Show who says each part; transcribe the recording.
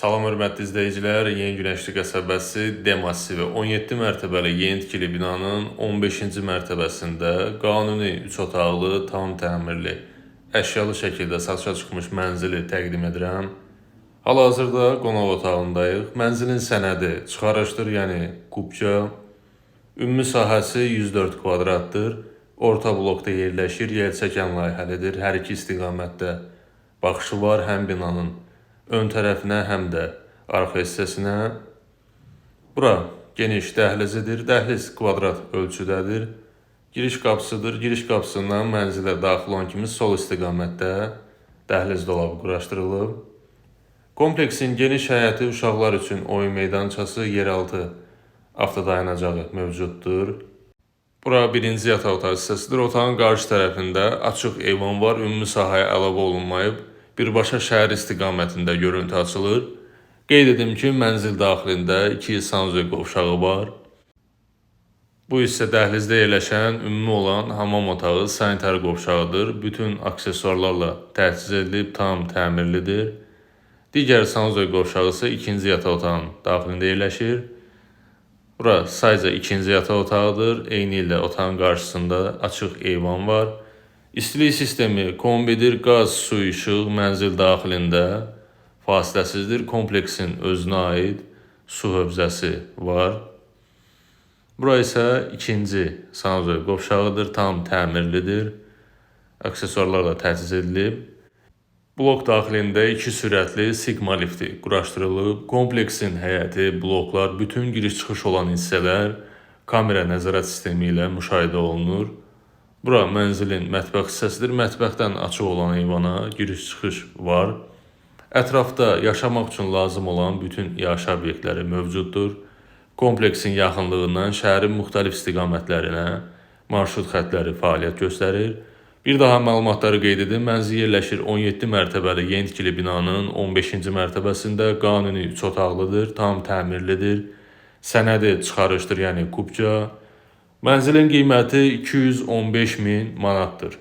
Speaker 1: Salam hörmətli izləyicilər, Yeni Günəşli qəsəbəsi D massivi 17 mərtəbəli yeni tikili binanın 15-ci mərtəbəsində qanuni 3 otaqlı, tam təmirli, əşyalı şəkildə satışa çıxmış mənzili təqdim edirəm. Hal-hazırda qonaq otağındayıq. Mənzilin sənədi çıxarışdır, yəni kupça. Ümumi sahəsi 104 kvadratdır. Orta blokda yerləşir, yerçəkən layihəlidir. Hər iki istiqamətdə baxışı var həm binanın ön tərəfinə, həm də arxa hissəsinə. Bura geniş dəhlizidir. Dəhliz kvadrat ölçüdədir. Giriş qapısıdır. Giriş qapısından mənzilə daxil olan kimi sol istiqamətdə dəhliz dolabı quraşdırılıb. Kompleksin geniş həyəti, uşaqlar üçün oyun meydançası, yeraltı avtodayanacağı mövcuddur. Bura birinci yataq otağı hissəsidir. Otağın qarşı tərəfində açıq eyvan var. Ümumi sahəyə əlavə olunmayıb. Birbaşa şəhər istiqamətində görüntü açılır. Qeyd edim ki, mənzil daxilində 2 sanuzel qovşağı var. Bu hissə dəhlizdə yerləşən ümumi olan hamam otağı sanitar qovşağıdır. Bütün aksesuarlarla təchiz edilib, tam təmirlidir. Digər sanuzel qovşağı isə ikinci yataq otağının daxilində yerləşir. Bura sayca ikinci yataq otağıdır. Eyni ilə otağın qarşısında açıq eyvan var. İstilik sistemi kombidir, qaz, su, işıq mənzil daxilində fasiləsizdir. Kompleksin özünə aid su hövzəsi var. Bura isə ikinci sanuzel qovşağıdır, tam təmirlidir. Aksesuarlarla təchiz edilib. Blok daxilində iki sürətli Sigma lifti quraşdırılıb. Kompleksin həyəti, bloklar, bütün giriş-çıxış olan hissələr kamera nəzarət sistemi ilə müşahidə olunur. Bura mənzilin mətbəx hissəsidir. Mətbəxdən açıq olan eyvana giriş-çıxış var. Ətrafda yaşamaq üçün lazım olan bütün yaşayış obyektləri mövcuddur. Kompleksin yaxınlığından şəhərin müxtəlif istiqamətlərinə marşrut xətləri fəaliyyət göstərir. Bir daha məlumatları qeyd edim. Mənzil yerləşir 17 mərtəbəli yeni tikili binanın 15-ci mərtəbəsində. Qanuni 3 otaqlıdır, tam təmirlidir. Sənədi çıxarışdır, yəni kupça. Mənzilin qiyməti 215 min manatdır.